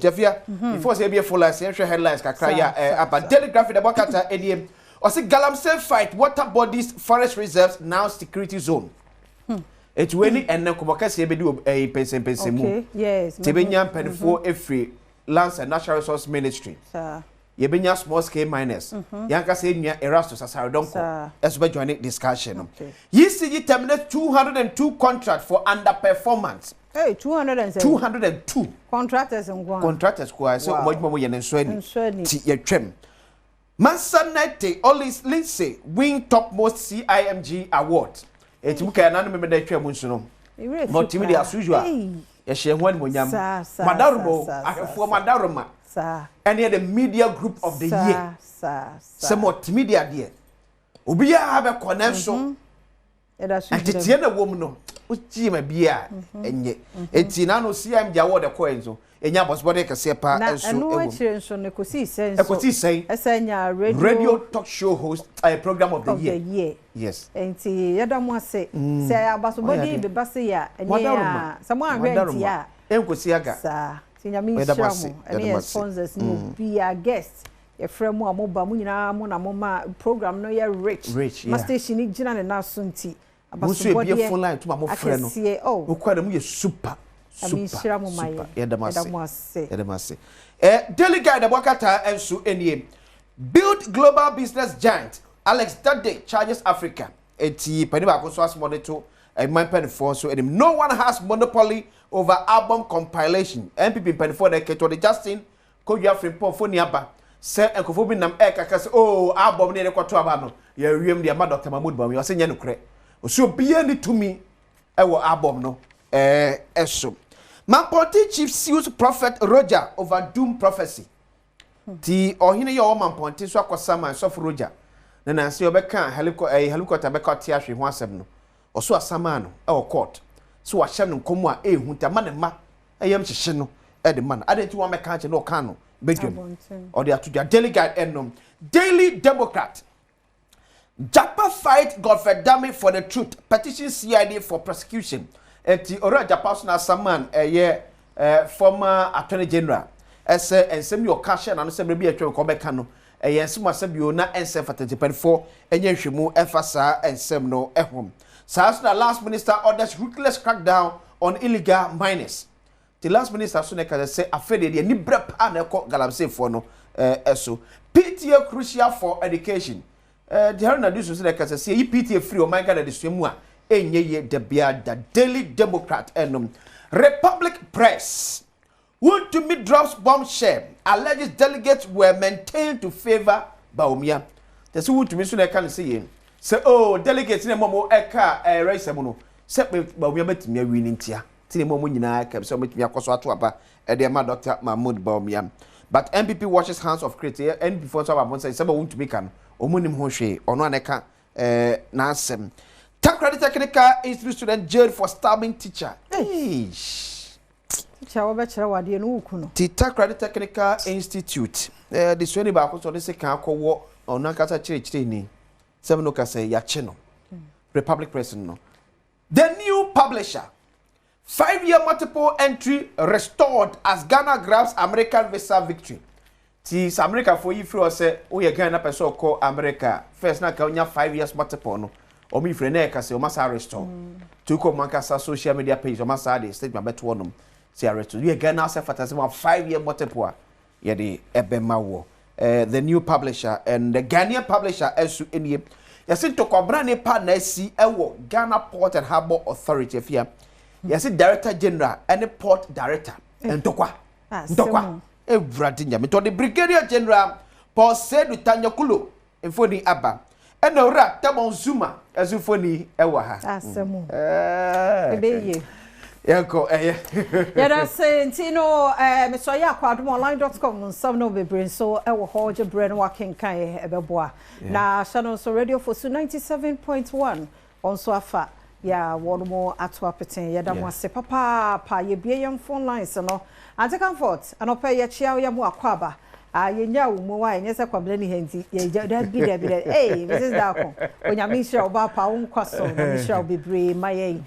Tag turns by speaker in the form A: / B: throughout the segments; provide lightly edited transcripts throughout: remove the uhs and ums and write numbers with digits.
A: Jafia, before sɛ ebie phone lines, yɛnhwɛ headlines kakra yɛ a aba. Daily Graphic ɛbɔ kata ɛnie, ɔsi galamsey fight, water bodies, forest reserves now security zone. Etu wei ni ɛnɛ nkɔmɔ kɛseɛ bɛdi wɔ ɛyi pɛnsɛmpɛnsɛm mu. Te bɛnya mpanimfoɔ efiri Lands and Natural Resource Ministry, yɛbɛnya small scale miners, yankasa enua Erastus Asare Donkor ɛso bɛ join discussion no. ECG terminate 202 contract for underperformance.
B: Hey, 200 and
A: 202
B: contractors nko a.
A: Contractors ko a sɛ ɔmo adwuma mo yɛ ne nso ani.
B: Nso ani.
A: Ti yɛtwam. Mansa Nete Olis Lindsay win topmost CIMG award. Eti mu kɛyɛ nanu mímɛ dɛ twɛ mu nso no. Multimedia as usual. Yɛhyɛ ho animonyam. Madaroma ahwɛfoɔ madaroma. Ɛne the media group of the year. Sɛ multimedia deɛ, obiara bɛkɔ ne nso. Nteteɛ na ɛwɔ mu no, wotie ma bi a ɛnyɛ. Eti nanu CIMG award ɛkɔɛ nso, ɛnya abɔsobɔde kɛseɛ paa
B: na
A: nso
B: ɛno
A: ɛwɔ mu.
B: Akyire nso no, kɔsii sɛ nso
A: Ɛkɔsii sɛn?
B: Ɛsɛ nya radio,
A: radio talk show host program of the
B: of
A: year.
B: The year.
A: Yes.
B: Nti yɛda mo ase sɛ abasobɔde yi beba se yɛ a, ɛnyɛ
A: Wadaroma.
B: a sɛ mo anhwɛ nti a
A: Ɛnkosi aga.
B: Saa nti Nyame
A: Yɛda mo
B: nhyira
A: ase,
B: mo
A: yɛda
B: ɛne
A: mo
B: yɛ
A: ase.
B: sponsors ne obiara, guest yɛfrɛ mu a moba mo nyinaa, mo na moma program no yɛ rich,
A: Rich,
B: ma
A: yeah.
B: station no gyina ne nan so, nti
A: Mo nso ebie
B: abasobɔdeɛ
A: phone line to ma mo frɛ no.
B: akɛseɛ oh.
A: Okura na mo yɛ super
B: Nyame
A: super
B: nhyira mo ma
A: super.
B: yɛ.
A: Yɛda mo ase.
B: Yɛda mo ase.
A: Yɛda mo ase. Daily Guide ɛbɔ kata nso nie, build global business giant Alex Dade charges Africa. Eti panin baako nso asomɔ de to ɛman mpanimfoɔ nso anim, no one has monopoly over album compilation. NPP mpanimfoɔ na ɛkɛtɔ de Justin Kodua Frimpong foni aba sɛ nkurɔfoɔ bi nam ɛɛkaka sɛ oh, album ne yɛde kɔto aba no yɛwiem deɛ ma Dr Mahmood Bawumia. Ɔsɛ nyɛ nokorɛ, ɔsɛ obiara ne tumi ɛwɔ album no ɛso. Mampɔnten chief sues Prophet Roger over doom prophecy. Ti ɔhene yɛ ɔwɔ Mampɔnten so akɔsa man sɔfo Roger na nansi ɔbɛka helicopter bɛka ɔte ahwe ho asɛm no, ɔso asaman no ɛwɔ court so wahyɛ no nkɔm a ehu nti ama ne mma ɛyɛm hyehye no ɛde ma no adi nti wɔn mɛka akyɛ na ɔka no bedwam.
B: Abɔnten.
A: Ɔde ato dwa. Daily Guide ɛnom. Daily Democrat, Japa fight Godfred Dame for the truth, petition CID for prosecution. Eti owura Japa so na asaman ɛyɛ former attorney general ɛsɛ nsɛm yi ɔka hyɛ n'ano sɛ mmerɛ bi atwam kɔ bɛka no ɛyɛ nsɛm asɛm bio na ɛnsɛm fata mpanimfoɔ ɛnyɛ nhwɛmu ɛfa saa nsɛm no ɛho. Saa so na Lands Minister orders ruthless crackdown on illegal miners. The Lands Minister so na ɛka sɛ afei deɛ deɛ nibrɛ paa na ɛkɔ galamseyfoɔ no ɛso. PTA crucial for education. Deɛ Haruna Iddrisu so na ɛka sɛ yɛyi PTA firi ɔman Ghana adesua mu a, ɛnyɛ yie dabia da. Daily Democrat ɛnom. Republic Press, Wontumi drops bombshell, alleges delegates were maintained to favour Bawumia. Kyɛ sɛ Wontumi nso na ɛka no sɛ yɛn sɛ oh, delegates na ɛmɔ mo ɛka register mu no sɛ Bawumia bɛtumi awi ne ntia ti na ɛmɔ mo nyinaa ɛka sɛ ɔbɛtumi akɔ so ato aba ɛde ɛma Dr Mahmood Bawumia. But NPP washes hands of critics. NPP foɔ nso aba abɔnten sɛ sɛ Wontumi ka no, ɔmo nim ho hwee, ɔno a na ɛka n'asɛm. Takoradi Technical Institute student jailed for stabbing teacher. Eish.
B: Teacher wɔbɛkyerɛ wadeɛ no, woku no.
A: Ti Takoradi Technical Institute de suani baako sɛ ɔde se kan akɔwɔ ɔno ankasa kyerɛkyerɛni sɛm no ka sɛ yɛakye no. Republic Press no. The New Publisher, 5-year multiple entry restored as Ghana grabs American visa victory. Ti sɛ Americafoɔ yi firi hɔ sɛ woyɛ Ghana pɛ sɛ ɔkɔ America first na ka wonya 5 years multiple no, ɔmo yi firi na ɛka sɛ ɔmo asa restore ti kɔ ɔmo ankasa social media page, ɔmo asa de statement bɛto hɔnom sɛ restore. Yɛ Ghana sɛ fata sɛ mo 5-year multiple a yɛde ɛbɛma wɔ. The New Publisher and the Ghanaian Publisher ɛnso nie. Yɛsi ntɔkwabrane pa na asi ɛwɔ Ghana Port and Harbour Authority. Afia, yɛsi director general ɛne port director ntɔkwa ntɔkwa. Ewurade Nyame! Ntɔde Brigadier General Paul Sedu Tanyakulo mfoni aba, ɛna owura Tamon Zuma ɛso mfoni ɛwɔ ha.
B: Asɛm ebe yie.
A: Yɛnkɔ ɛyɛ.
B: Yɛda se nti no mesɔ yɛ akɔ adomonline.com nsɛm no bebree nso ɛwɔ hɔ, gye berɛ no wakenkan ɛbɛboa. Na hyɛ no nso, Radio Fosu 97.1 ɔnso afa yɛ a wɔn mo ato apeten. Yɛda mo ase papaapa. Yɛbie yɛn phone lines no. Auntie Comfort, anɔpɛ yɛkyia yɛ mo akɔ aba a yɛnya wo mu a ɛnyɛ sɛ Kwabena ni ha nti yɛgya. Dabi, dabi, dabi. Ee, Mrs Daako, Onyame nhyira wo ba pa, wo nkwa so na nhyira wo bebree ma yɛn.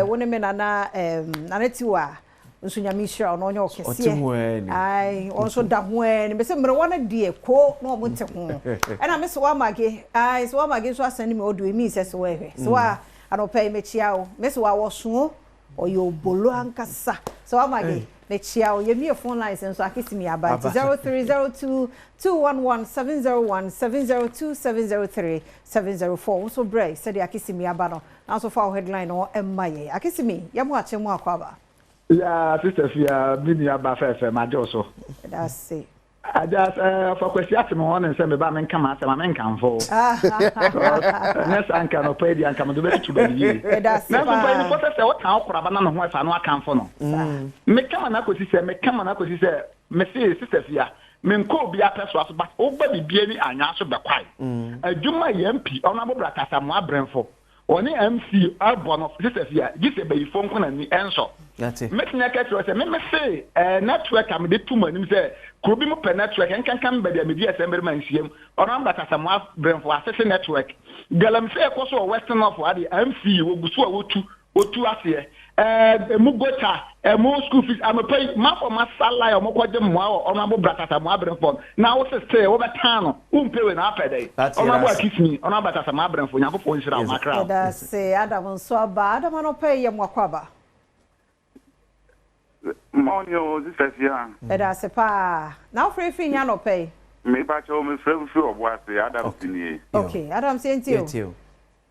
B: Wo ne me nana, nana Tiwa. Nso Nyame nhyira wo na ɔnyɛ wo kɛseɛ. Ae, wɔn nso da ho ɛɛ ni. Mese mmerewa no deɛ koo na wɔn te ho. Ɛna me Sewa Mage, ae, Sewa Mage nso asɛne me audio, emi sɛ Sewa ɛhwɛ. Sewa, anɔpa yi mekyia wo. Me Sewa wɔso o, ɔyɛ obolo ankasa. Sewa Mage, mekyia wo. Yɛmie phone lines nso akesimi aba nti 0302 211 701 702 703 704. Wo nso brɛ sɛdeɛ akesimi aba no, na nso fa wo headline no mma yɛn. Akesimi, yɛ mo akye mo akɔ aba.
C: Yeah, sister Fia, me nua ba fɛfɛ, magye wo so.
B: Ɛda ase.
C: Agya sɛ ɔfa Kwasi ate me hɔ ne sɛ meba menka m'asɛm a menkamfo. Ɛnyɛ saa nka nɔpa yi deɛ anka mede bɛtutu baabi yie.
B: Ɛda ase
C: Nanso
B: paa.
C: mpanyinfoɔ sɛ sɛ wotan wo koraba na ne ho ɛfa no akamfo no. Meka ma no akɔsi sɛ meka ma no akɔsi sɛ mese sister Fia, menkɔ obi apɛsoa so but woba biribi ani anwaa so bɛkwae. Adwuma yɛ MP, Honourable Brata Asamoah Bremfo. Ɔne MC bɔ no sesɛ fie a, gye sɛ bayifoɔ nko na ni ɛnsɔ. Mɛtumi aka akyerɛ wo sɛ me mese ɛɛ network a mede to mo anim sɛ kuro bi mu pɛ network nkanka me baabi a medi asɛmbere ma nhyiam ɔno amba Kasamoa Bremfo asese network. Galamsey ɛkɔ so wɔ Western North ha deɛ MC wɔgu so a wɔtu wɔtu aseɛ ɛɛ emu gota ɛmu school fees anɔpa yi manfoɔ ma sa line a wɔkɔgye mmoa wɔ Honourable Bra Kasamoa Bremfo no na wo se still wobɛtan no wompɛ wei na wapɛ dɛn
A: That's it,
C: Honourable
A: that's it.
C: Akisimi Honourable Bra Kasamoa Bremfo Nyankopɔn nhyira wo makra wo.
B: Yɛda ase Adam nso aba. Adam anɔpa yi yɛ mo akwaaba.
D: Morning o, Sister Fia.
B: Yɛda ase paa. Na wofrɛ firi he anɔpa yi?
D: Mepa kyɛw, mefrɛ firi Ɔboase, Adams nie.
B: Okay, Adams yɛntie o.
A: Yɛntie o.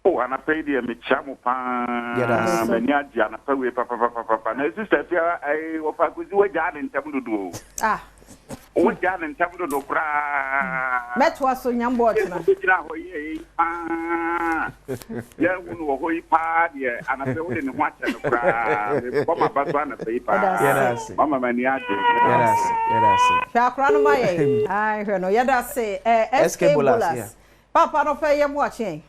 D: Oh, anapa yi deɛ mekyia mo paa.
A: Yɛda ase.
D: M'ani agye anapa wei papapapapa. Na Sister Fia, ɛɛ, wɔfa Kwesi wagyaa ne ntɛm dodo o.
B: Ah.
D: Wagyaa ne ntɛm dodo koraa.
B: Mɛtoa so nyambɔ ɔkyena.
D: Wobɛgyina hɔ yɛ yi paa. Yɛahu no wɔ hɔ yi paa deɛ anapa yi wode ne ho akyɛ no koraa. Mebɔ m'aba so anapa yi paa.
B: Yɛda ase.
D: Mama m'ani agye.
A: Yɛda ase. Yɛda ase.
B: Hwɛ akora no ma yɛn. Ai, hwɛ no. Yɛda ase. Eh,
A: SK
B: SK
A: Bolas,
B: Bolas.
A: yeah.
B: Papa no pɛ yɛ mo akye.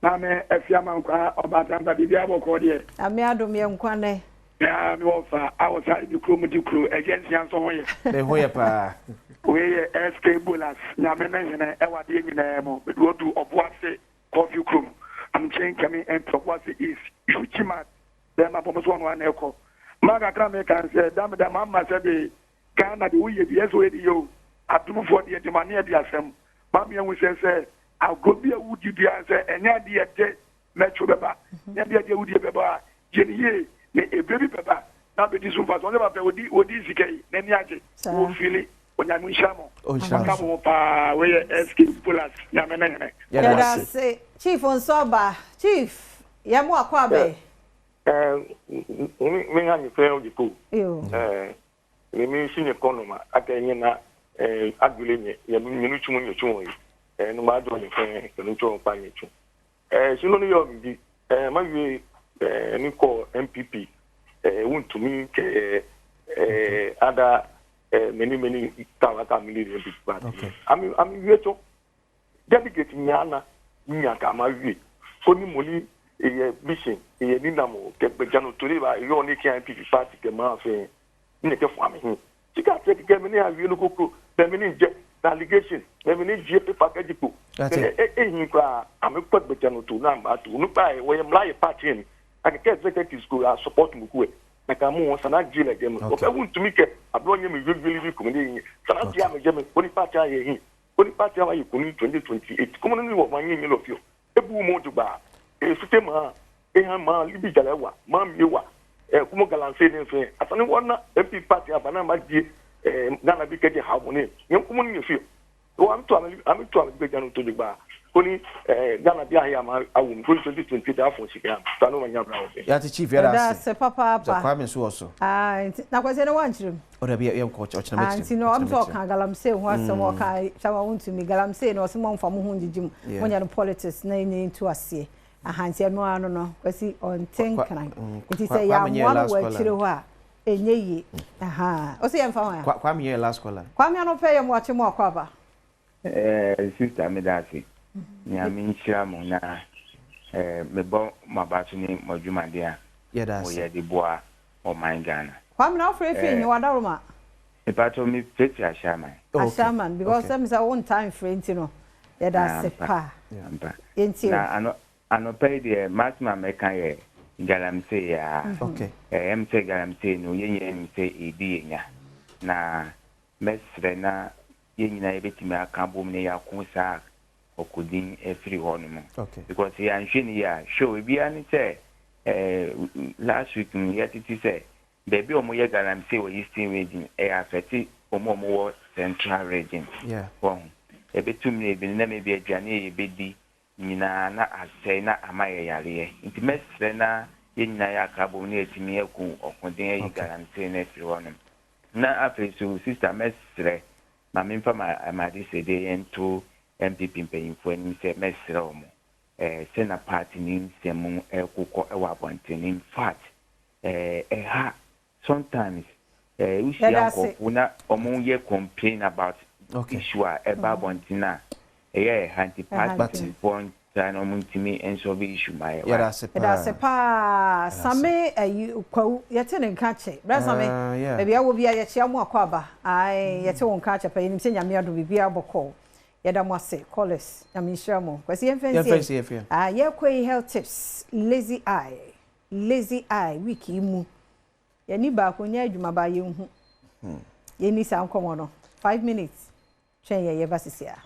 E: Maame Afiamankwa Ɔbaatanpa biribiara bɔkɔɔ deɛ.
B: Nyame adom yɛ nkwa nɛ.
E: Yaa me wɔ fa a wɔ saa de kuro mu di kuro ɛgya nsia nso ho yɛ.
A: Ne ho yɛ paa.
E: Wei yɛ SK Bolas Nyame ne hene ɛwɔ adeɛ nyinaa mu mede wadu Ɔboase Kɔfi kurom Amkyɛn Kɛme MP Ɔboase East Huchimat bɛɛma bɔ mo so ɔno ana ɛkɔ maa kakra meka nsɛ da meda ma ama sɛ de Ghana de woyɛ bi ɛsɛ woyɛ de yɛ o adomfoɔ deɛ de ma ne ɛde asɛm ma meahu sɛ sɛ agorɔ bi a wodi biara sɛ ɛnyɛ adeɛ ɛde mɛtwo bɛba nyɛ adeɛ adeɛ wodie bɛba a gye ne yie na ebire bi bɛba na bɛdi so mfa so ɔsɛ bapɛ odi odi sika yi n'ani agye wɔ fili Onyame nhyira mo ɔka mo ho paa wei yɛ SK Bolas Nyame ne hene.
B: Yɛda ase Chief nso aba Chief yɛ mo akɔ abɛ.
F: Me ha nyefɛ odipo. Me me si nye kɔnɔ ma aka nye na adwele nye nye nu chum nye chum yi no ma adwo nyefɛ no chum pa nye chum. Sino no yɛ bibi ma wie ni kɔ MPP wuntumi ke ada many many tawata mili MPP party. Ami ami wie to delegate nya na nya ka ma wie ko ni moni eye mission eye ni na mo ke gbejano tori ba yo ni ke MPP party ke ma fe ni ke fo ami hin sika te ke me ni awie no kokro be me ni je na allegation be me ni je paper ke jipo e e hin kra ami ko gbejano to na ba to nu pa e wo ye mla ye party ni akeke executive school a support mu ku e na ka mu sana ji le gem o fe wuntumi ke abro nye me wiwi wi ku ni sana ji am je me oni party aye hin oni party aye ku ni 2028 komo ni wo ma yin lo fio ebu mo jugba e fite ma e han ma libi jale wa ma mi wa e kumo galanse ni fe asani wona MP party abana ma ji Ghana bi keje ha mo ni yen kumo ni fio o am to am to am gbejanu to jugba oni Ghana bi ahe ama awu 2028 afon sika tanu ma nya bra wo
A: ya ti chief ya da
B: se papa pa
A: Kwame so oso
B: ah na kwase ne wanchirim
A: o da bi ye nko o china
B: meti no am so kan galamsey ho asem o kan chama wontumi galamsey no osem omfa mo ho ngigim mo nya no politics na enye ntu ase ahanti eno ano no kwasi on tenkran nti se ya mo no wa chire ho a enye ye aha o se ye mfa ho ya
A: Kwame ye last caller
B: Kwame ano pe ye mo ache mo akwa
G: sister me da ase Nyame nhyira mo na mebɔ mabaso ne madwumade a moyɛ de boa ɔman Ghana.
B: Kwame na wofrɛ fi nyi wadaroma.
G: Mepato me feti Ashaman.
B: Ashaman because mm sɛ won time frɛ nti no yɛda ase pa. Yɛntie.
G: Na ano anɔpa yi deɛ maximum mɛka yɛ Galamsey a. Ɛyɛ me sɛ galamsey no yɛn nyinaa nim sɛ ɛredi yɛn nya. Na mɛsrɛ na yɛn nyinaa yɛbɛtumi aka abom na yɛako saa ɔkodin afiri hɔ nom. Because sɛ yɛanhwɛ no yie a, hwɛ o, ebiara ne sɛ eh, last week no yɛtete sɛ baabi a wɔyɛ galamsey wɔ Eastern region, ɛyɛ affect wɔn a wɔwɔ Central region. Wahu? Ɛbɛtu mmerɛ bi no na maybe aduane a yɛbɛdi nyinaa na asɛe na ama yɛ yareɛ. Nti mɛsrɛ na yɛn nyinaa yɛaka abom na yɛatumi aku ɔko den ayi galamsey no afiri hɔ nom. Na afei nso sister mɛsrɛ ma memfa m'adesrɛdeɛ yɛ nto NPP mpanyinfoɔ anim sɛ mɛsrɛ wɔn eh, sɛ na party no nsɛm ɛrekokɔ wɔ abɔnten no infact eh, ɛha Sometimes eh wo hyia nkorɔfo na ɔmo yɛ complain about issue a ɛba abɔnten a ɛyɛ ɛha nti party mpanyinfoɔ ntra na ɔmo ntumi nsɔlve issue ma yɛ why.
B: Yɛdase paa Same ayi Kwawu yɛte ne nka kyɛ bra Same baabi a wɔ bia yɛkyea mo akɔ aba ae yɛte wo nka akyɛ pa yɛnim sɛ Nyame adom biribiara bɔkɔɔ yɛda mo ase callers Nyame nhyira mo Kwasi yɛmfa nsie ae yɛkɔ yi health tips lazy eye. Lazy eye week yi mu yɛni baako nyɛ adwuma ba yɛnhu yɛnni saa nkɔmmɔ no 5 minutes twɛn yɛ yɛba sisi a.